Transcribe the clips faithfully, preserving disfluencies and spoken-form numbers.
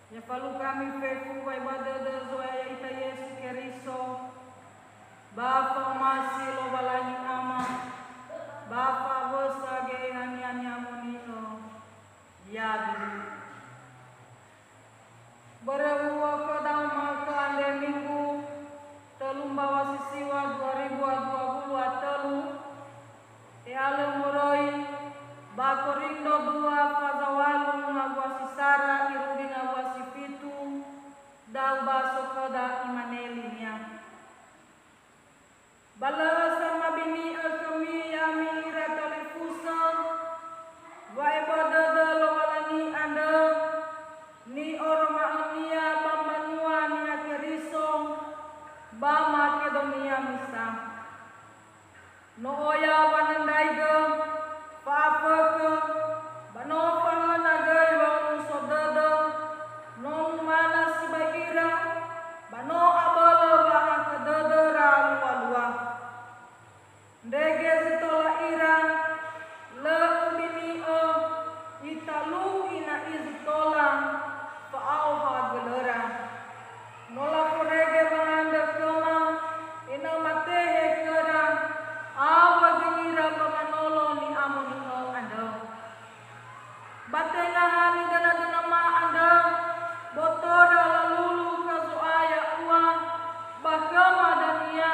Ya falukha ami fefu wa'ebua dödö Zo'aya ya'ita Yesu Keriso, ba fa'omasi Lowalangi Ama, ba fa'awösa ge'ehania ni'amoni'ö. Yaduhu. Börö hu'ö khöda ma'ökhö andre Minggu, tölu mbawa si siwa dua ribu a dua wulu a tölu, te'alö moroi ba Korindo dua faza walu ngawua si sara irugi ngawua si fitu, da'ö ba so khöda imane linia. Ba lö samabini'ö khömi ya'ami ira talifusö, wa'ebua dödö Lowalangi andrö, ni'oroma'önia ba mbanua Niha Keriso ba Makedonia misa. No oya wanandraigö, fa'afökhö, ba no fahöna göi wa'omuso dödö, no numana sibai ira, ba no abölö wa'ahakhö dödöra lualua. Ndrege zi tola ira, lö ubini'ö, italu'i na'i zi tola fa'aohagölöra. No laforege wangandrö khöma, ena'ö matehe khöra, awö göi ira ba wanolo ni'amoni'ö andrö. Ba tenga ha nidönadönama andrö, botora lalulu khö Zo'aya ua, ba khöma dania,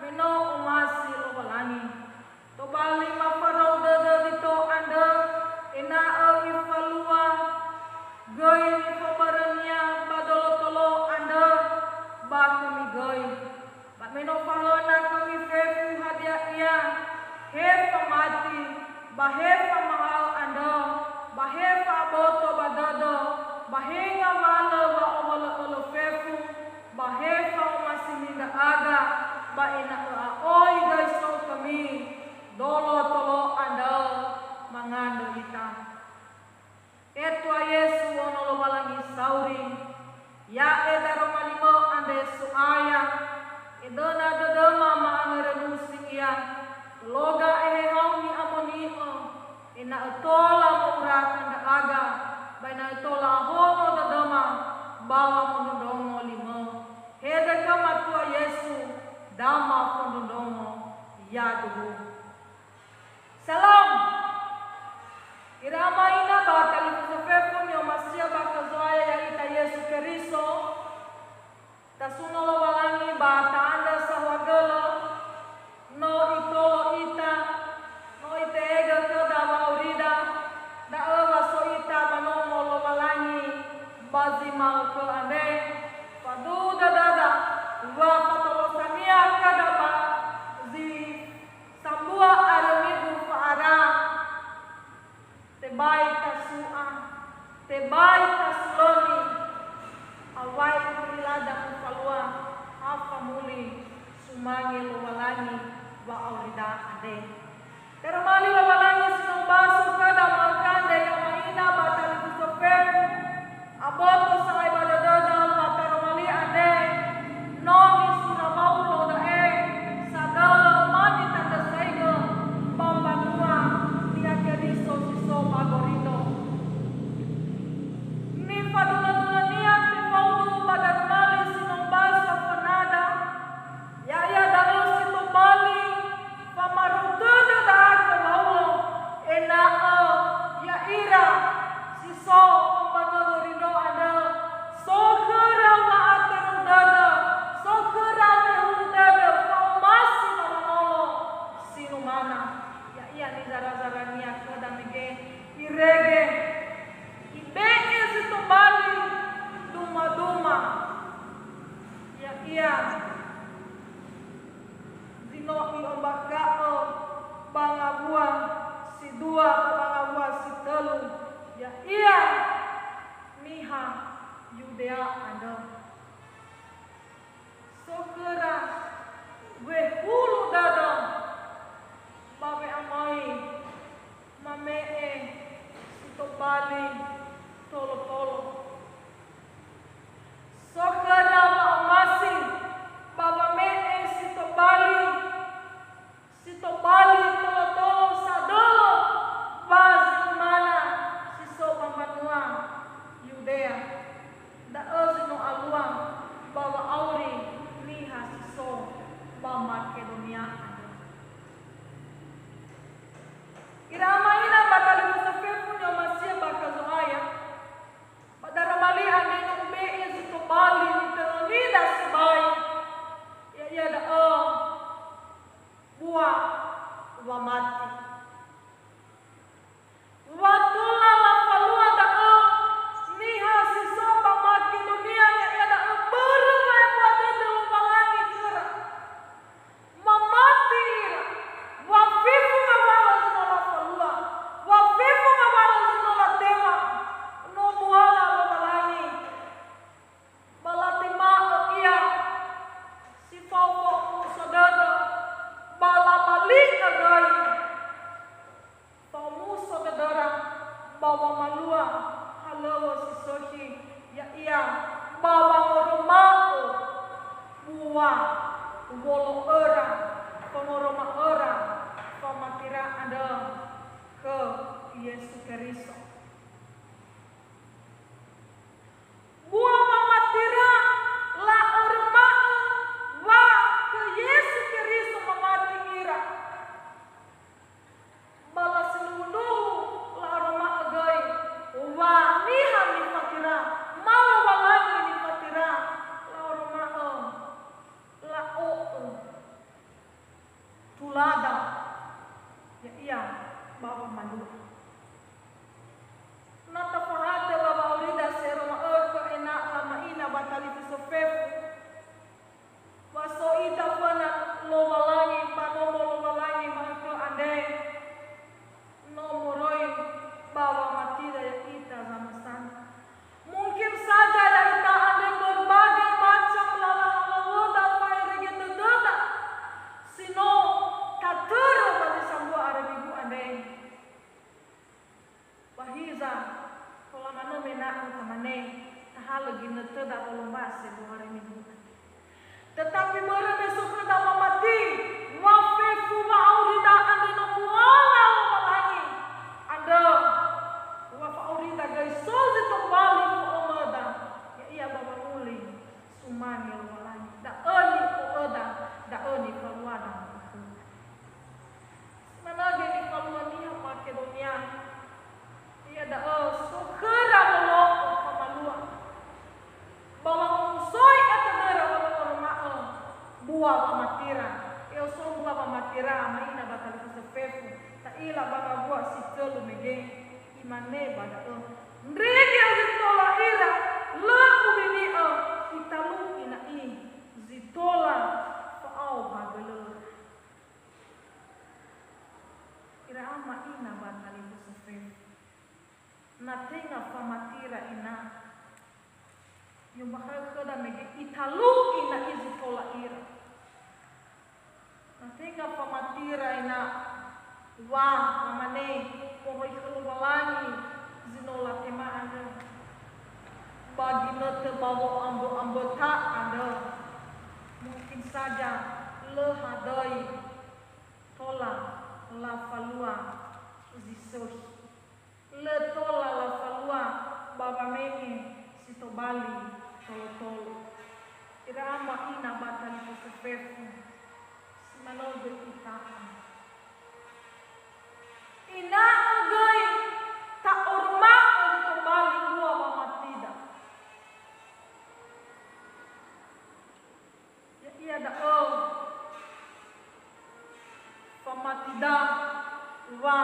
me no omasi Lowalangi. Tobali mafarou dödö Dito andrö, ena'ö ifalua göi nifabörönia ba dolo tolo andrö ba khömi göi. Ba me no fahöna khömi fefu hadia ia, he famati, ba he famaha'ö andrö, ba he fa'aboto ba dödö, ba he ngawalö wa'owölö'ölö fefu, ba he fa'omasimi ndra'aga, ba ena'ö a'oi göi so khömi dolo tolo andrö mangandrö ita. He Tua Yesu, Ono Lowalangi sauri, ya'e daroma limö andre So'aya, edöna dödöma ma'angerönusi ia, töloga ehehau ni'amoni'ö, ena'ö tola mo'urakha ndra'aga, ba ena'ö tola ahono dödöma ba wamondrondrongo limö. Hede khöma Tua Yesu, da mafondrondrongo. Yaduhu. Salam. Ira ama ina ba talifusö fefu ni'omasi'ö ba khö Zo'aya ya'ita Yesu Keriso, tasuno Lowalangi ba ta'andrö saohagölö, no Itolo ita, no Ite'egö khöda wa'aurida, da'ö wa so ita ba nomo Lowalangi ba zi ma'ökhö andre, faduhu dödöda, wa fatolosa-Nia khöda ba zi sambua arö Minggu fa'ara, tebai tasu'a, tebai tasuloni, awai ulilada mufalua, ha famuli sumange Lowalangi wa'aurida andre. Teromali Lowalangi si no umbasu khöda ma'ökhö andre, ya ama ina ba talifusö fefu, aboto sa'ae ba dödöda wa taromali andre, no nisura Waulo da'e, sadölö ma nitandrösaigö ba mbanua Niha Keriso si so ba Korindo. Nifadunö-dunönia tefaudu ba darumali si no umbasu fönada, ya'ia da'ö si tobali famarou tödö da'a khö Waulo, ena'ö ya'ira si so ba mbanua Korindo andrö, so khöra wa'aterou dödö, so khöra wehulu dödö, fa'omasi ba wanolo si numana, ya'ia nizara-zarania khöda mege irege, ibe'e zi tobali duma-duma, ya'ia zi no i'ombakha'ö ba ngawua si dua ba ba ngawua si tölu, ya'ia niha Yudea andrö. So khöra wehulu dödö ba we'amöi mame'e si tobali tolo-tolo. So khöra wa'omasi ba wame'e si tobali, si tobali tolo-tolo sadölö ba zi numana si so ba mbanua Yudea. andrö khö Yesu Keriso. Bua wamatira la'oroma'ö wa khö Yesu Keriso mamati ira. Ba lasindruhu-ndruhu la'oroma'ö göi wa niha nifatira, ma Lowalangi nifatira, la'oroma'ö, la'o'ö tulada, ya'ia ba wamalua. Na tafahatö ba wa'aurida si ero ma'ökhö ena'ö ama ina ba talifusö fefu, wa so ita föna Lowalangi ba nomo Lowalangi ma'ökhö andre, no moroi ba wamatida ya'ita zamösana. Mungkin saja ya'ita andre berbagai macam lala halöŵöda fa'erege dödöda si no tatörö ba zi sambua hari Migu andre. Ba hiza, tola manö mena'ö tamane, tahalö ginötöda wolombase dua hari Migu andre. Tetapi börö me so khöda wamati, wa fefu wa'aurida andre no muala Lowalangi. Andrö, wa fa'aurida göi so zi tobali fo'ömöda, ya'ia ba wanguli sumange Lowalangi. Da'ö nifo'öda, da'ö nifaluada khöda. Si manö göi nifalua niha Makedonia. Iada'ö so khöra wolo'ö famalua. Ba wangomusoi'ö tödöra wa la'oroma'ö bua wamatira. Eosombu wa wamatira, ama ina ba talifusö fefu, ta'ila ba ngawua si tölu mege. Imane ba da'ö, "Ndrege zi tola ira, lö ubene'ö, italu'i na'i zi tola fa'ao hagölöra." Ira ama ina ba talifusö fefu. Na tenga famatira ina, i'ombakha'ö khöda mege italu'i na'i zi tola ira. Na tenga famatira ina, wa, lamane, moroi khö Lowalangi zi no latema andrö. Ba ginötö ba wo'ambö-amböta andrö, mungkin saja lö hadöi tola lafalua zi sökhi. Lö tola lafalua ba wame'e si tobali tolo-tolo. Ira ama ina ba talifusö fefu, si manö göi ita. Ena'ö göi ta'oroma'ö zi tobali bua wamatida. Ya'ia da'ö famatida wa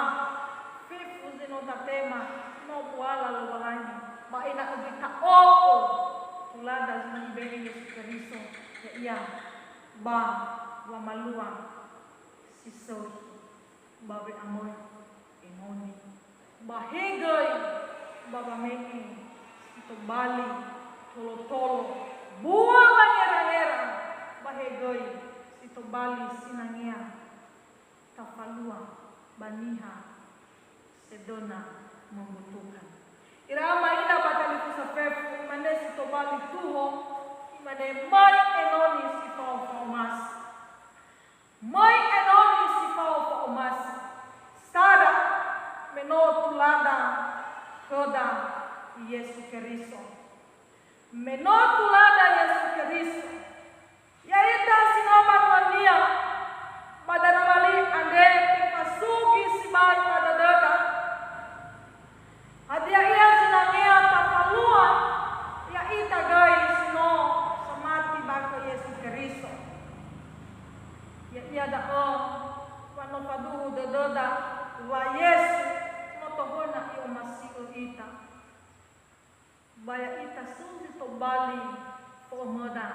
fefu zi no tatema no muala Lowalangi, ba ena'ö göi ta'o'ö tulada zi no ibe'e Yesu Keriso, ya'ia ba wamalua si sökhi ba we'amöi enoni. Ba he göi ba wame'e si tobali tolo-tolo bua wangera-ngera, ba he göi si tobali sinangea tafalua ba niha sedöna membutuhkan. Ira ama ina ba talifusö fefu, imane si tobali tuho, imane, "Möi enoni si fao fa'omasi." Möi enoni si fao fa'omasi. Sara, me no tulada khöda Yesu Keriso. Me no tulada Yesu Keriso. Ya'ita si no banuania, ba darama li andre tefasugi sibai ba dödöda. Hadia ia zinangea tafalua ya'ita göi si no samati ba khö Yesu Keriso? Ya'ia da'ö wa no faduhu dödöda wa Yesu no tohöna i'omasi'ö ita. Ba ya'ita so zi tobali fo'ömöda,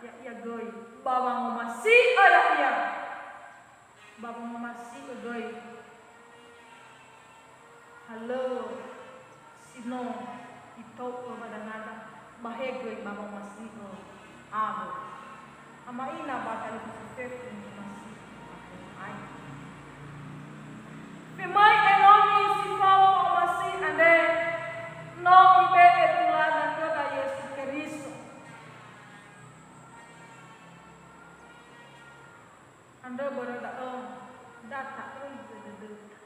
ya'ia göi ba wangomasi'ö ya'ia. Ba wangomasi'ö göi halöŵö si no itou'ö ba dangada, ba he göi ba wangomasi'ö awö. Ama ina ba talifusö fefu ni'omasi'ö ai. Femai enoni si fao fa'omasi andre, no ibe'e tulada khöda Yesu Keriso. Andrö börö da'ö, da ta'öi dödöda.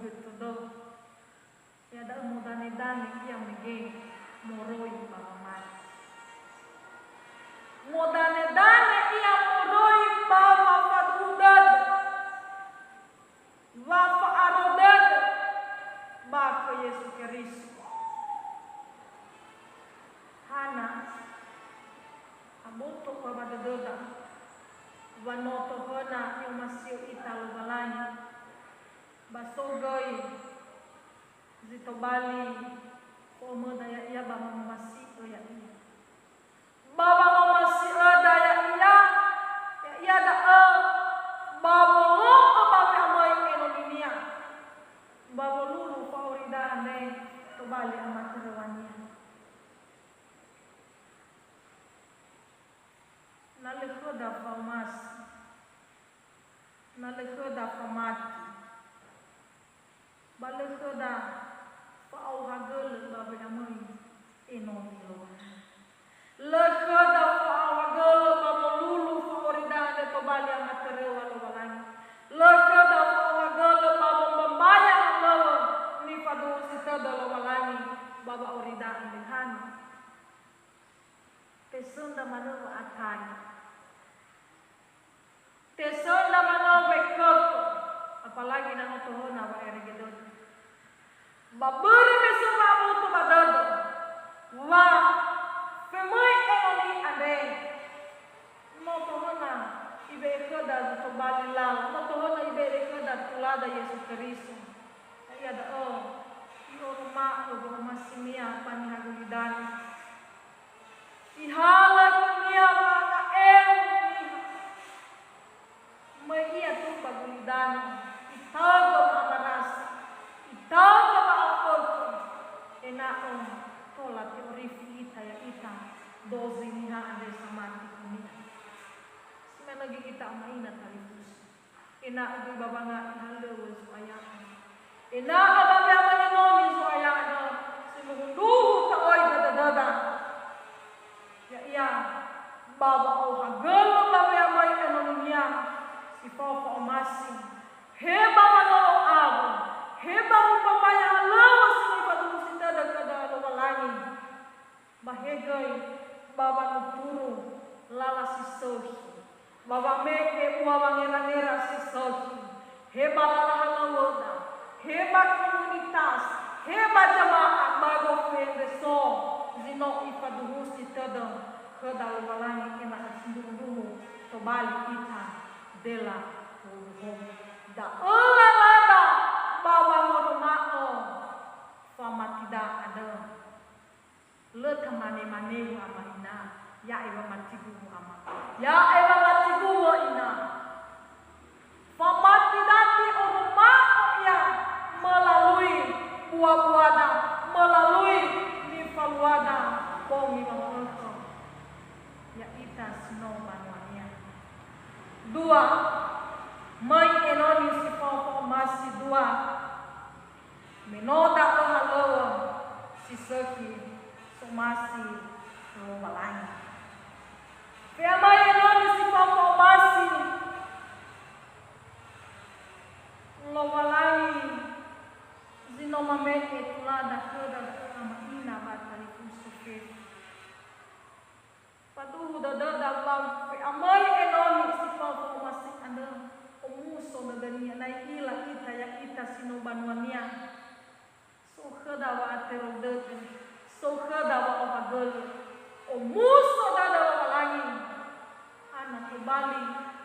Götödo. Iada'ö modanedane ia mege moroi ba wamati. Modanedane ia moroi ba wafaduhu dödö, wafa'aro dödö ba khö Yesu Keriso. Hana, aboto khöra ba dödöda, wa no tohöna i'omasi'ö ita Lowalangi, ba so göi zi tobali fo'ömöda ya'ia ba wangomasi'ö ya'ia. Ba wangomasi'öda ya'ia, ya'ia da'ö ba wolo'ö ba we'amöi enoninia, ba wolulu fa'aurida andre tobali amatöröŵania. Na lö khöda fa'omasi, na lö khöda famati, ba lö khöda fa'aohagölö ba we'amöi enoni Lowalangi. Lö khöda fa'aohagölö ba wolulu fa'aurida andre tobali amatöröŵa Lowalangi. Lö khöda fa'aohagölö ba wombambaya halöŵö nifaduhusi tödö Lowalangi ba wa'aurida andre. Hana. Tesöndra manö wa'atai. Tesöndra manö wekötö, apalagi na no tohöna wa'erege dödö. Ba börö me so wa'aboto ba dödö, wa femöi enoni andre, no tohöna ibe'e khöda zi tobali lala, no tohöna ibe'e khöda tulada Yesu Keriso. Ya'ia da'ö, i'oroma'ö wa'omasinia ba niha gulidanö. Ihalö khönia wanga'eu niha. Möi ia tumba gulidanö, itaögö wa'amarasi, itaögö wa'afökhö, ena'ö tola te'orifi ita ya'ita dozi niha andre samati khönia. Si manö göi ita ama ina talifusö. Ena'ö göi ba wanga'i halöŵö Zo'aya andrö. Ena'ö ba we'amöi enoni Zo'aya andrö, sindruhundruhu ta'oi dödöda. Ya'ia, ba wa'aohagölö ba we'amöi enoninia si fao fa'omasi, he ba wanolo awö, he ba wombambaya halöŵö si nifaduhusi tödö khöda Lowalangi. Ba he göi, ba wanuturu lala si sökhi, ba wame'e ua wangera-ngera si sökhi, he ba lala halöŵöda, he ba komunitas, he ba jama'a, ba gofendre so zi no ifaduhusi tödö khöda Lowalangi ena'ö sindruhundruhu tobali ita dela howuhowu. Da'ö lalada ba wangoroma'ö famatida andrö. Lö tamane-mane hu ama ina, ya'e wamati guhu ama. Ya'e wamati guhu ina. Famati dati oroma'ö ia melalui bua-buada, melalui nifaluada bongi wamökhö. Ya'ita si no banuania. Dua, möi enoni si fao fa'omasi dua. Me no da'ö halöŵö si sökhi somasi Lowalangi. Fe'amai enoni si fao fa'omasi Lowalangi zi no mame'e tulada khöda da'ö ama ina ba talifusö fefu. Faduhu dödöda ba we'amöi enoni si fao fa'omasi andrö, omuso dödönia, na i'ila ita ya'ita si no banuania. So khöda wa'atörö dödö, so khöda wa'ohagölö, omuso dödö Lowalangi, ana tobali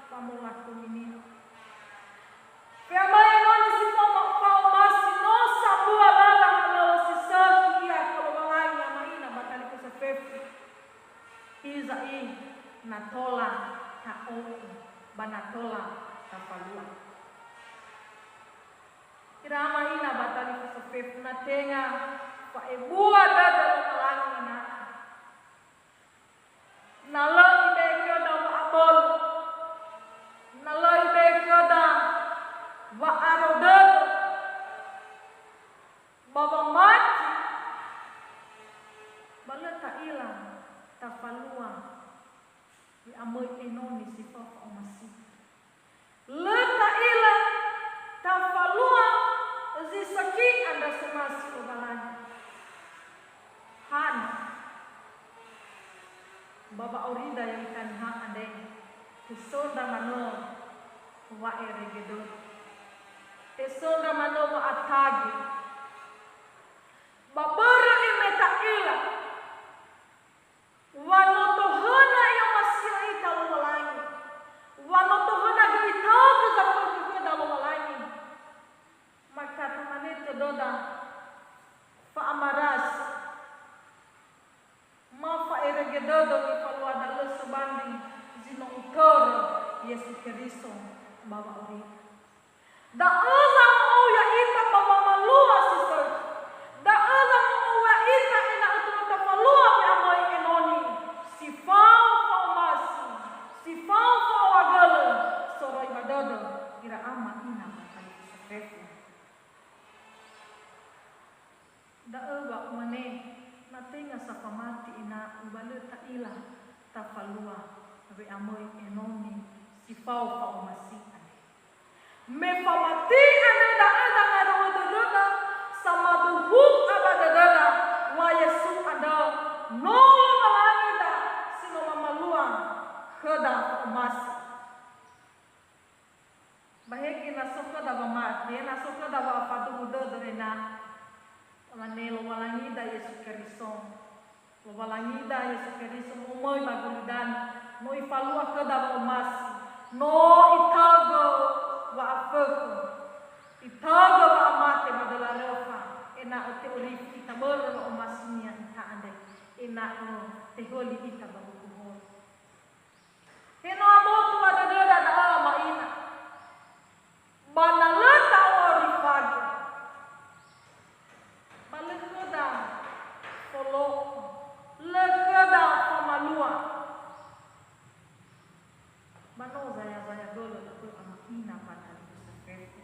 famolakhöminia. Fe'amai enoni si fao fa'omasi no sambua lala halöŵö si sökhi ia khö Lowalangi ama ina ba talifusö fefu. Hiza'i na tola ta'o'ö ba na tola tafalua. Ira ama ina ba talifusö fefu, na tenga fa'ebua dödö Lowalangi ina. Na lö ibe'e khöda wa'abölö, na lö ibe'e khöda wa'aro dödö, ba wamati, ba lö ta'ila tafalua we'amöi enoni si fao fa'omasi. Lö ta'ila tafalua Zi sakhi andrö somasi Lowalangi. Hana. Ba wa'aurida ya'ita niha andre, tesondra manö wa'erege dödö. Tesondra manö wa'atage. Ba börö me ta'ila, wa no tohöna i'omasi'ö ita Lowalangi, wa no tohöna göi itaogö zafökhö khöda Lowalangi. Maka tamane tödöda fa'amarasi, ma fa'erege dödö nifalua da'ö sobandri zi no utörö Yesu Keriso ba wa'aurida. Da'ö zango'ou ya'ita ba wamalua si sökhi. Da'ö zango'ou ya'ita ena'ö tola tafalua we'amöi enoni si fao fa'omasi, si fao fa'oagölö soroi ba dödö ira ama ina ba talifusö fefu. Da'ö wa umane, na tenga sa famati ena'ö wa lö ta'ila tafalua we'amöi enoni si fao fa'omasi andre. Me famati andrö da'ö zangarö'ö dödöda, samaduhu'a ba dödöda wa Yesu andrö no Lowalangida si no mamalua khöda fa'omasi. Ba hege na so khöda wamati, na so khöda wa'afaduhu dödö ena'ö. Tamane Lowalangida Yesu Keriso. Lowalangida Yesu Keriso no möi ba gulidanö, no Ifalua khöda wa'omasi, no Itaögö wa'afökhö, Itaögö wa'amate ba döla röfa, ena'ö te'orifi ita börö wa'omasi-Nia ita andre, ena'ö tehöli ita ba huku horö. He no aboto ba dödöda da'ö ama ina. Ba na lö ta'orifi, ba lö khöda folo'ö, lö khöda famalua. Ba no zaya-zaya dölö da'ö ama ina ba talifusö fefu.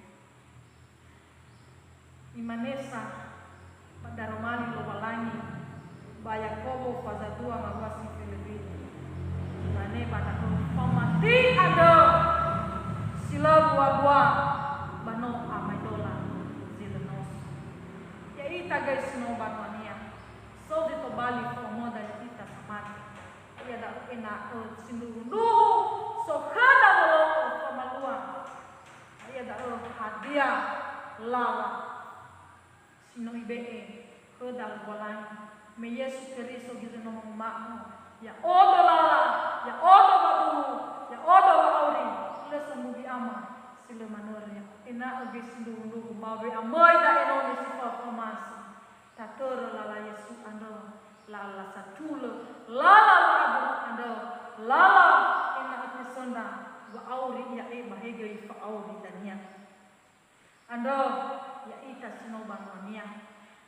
Imane sa ba daromali Lowalangi ba Yakobo faza dua ngawua si felendrua. Imane ba da'ö, famati andrö si lö bua-bua ba no amaedola zi lö noso. Ya'ita göi si no banua-Nia, so zi tobali fa'omöda ya'ita samati. Iada'ö ena'ö sindruhu-ndruhu so khöda wolo'ö famalua. Iada'ö hadia lala si no Ibe'e khöda Lowalangi, me Yesu Keriso göi zi no manguma'ö, ya'odo lala, ya'odo waduhu, ya'odo wa'auri, lö sambua ama si lö manörö, ena'ö göi sindruhu-ndruhu ba we'amöida enoni si fao fa'omasi. Tatörö lala Yesu andrö, lala satulö, lala wa'aduhu andrö, lala ena'ö tesöndra wa'auri ia e ba hegöi fa'auri dania. Andrö, ya'ita si no banua-Nia.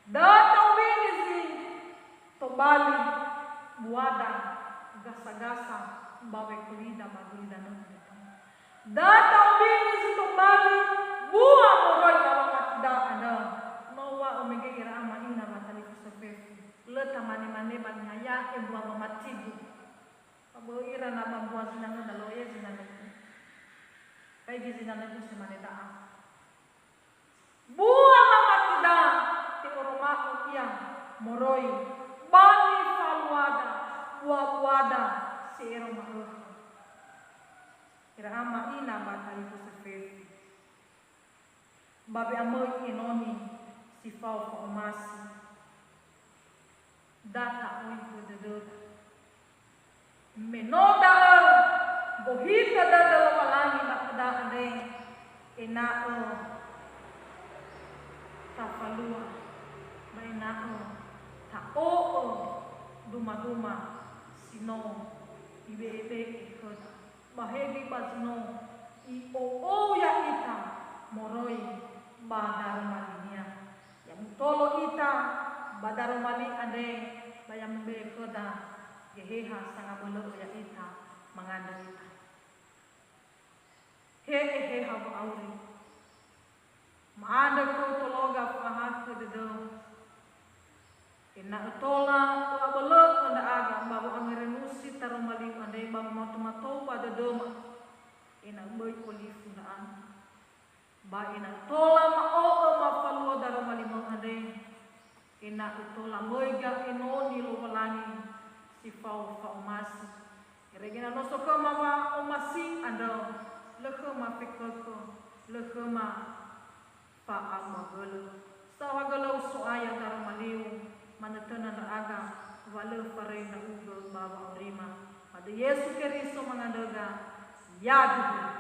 Da ta'owini zi tobali buada gasa-gasa ba wekulida ba gulidanö andrö. Da ta'owini zi tobali bua moroi ba wamatida andrö. No uŵa'ö mege ira ama ina ba talifusö fefu. Lö tamane-mane ba niha ya'e mbua wamatigu. Ba böi ira na ba mbua zinangöda, lo e zinangögu. Faigi zinangögu si mane da'a. Bua wamatida te'oroma'ö ia moroi ba nifaluada, bua-buada si ero ma'ökhö. Ira ama ina ba talifusö fefu. Ba we'amöi enoni si fao fa'omasi. Da ta'oi'ö dödöda. Me no da'ö gohitö dödö Lowalangi ba khöda andre, ena'ö tafalua, ba ena'ö ta'o'ö duma-duma si no Ibe'e-be'e khöda. Ba hegöi ba zi no i'o'ou ya'ita moroi ba daromali-Nia. Ya mutolo ita ba daromali andre, ba ya mube'e khöda Geheha sangabölö'ö ya'ita mangandrö ita. He Eheha wa'auri. Ma'andrö khöu tologa fa'ahakhö dödöu, ena'ö tola u'abölö'ö ndra'aga ba wo'angerenusi taromaliu andre ba wamato-matou ba dödöma, ena'ö böi olifu ndra'aga. Ba ena'ö tola ma'o'ö mafalua daroma lima'ö andre, ena'ö tola möiga enoni Lowalangi si fao fa'omasi. Irege na no so khöma wa'omasi andrö, lö khöma fekökö, lö khöma fa'amuagölö. Saohagölö So'aya daroma liu, manötöna ndra'aga, wa lö faröi ndra'ugö ba wa'aurima. Ba döi Yesu Keriso mangandröga, yaduhu.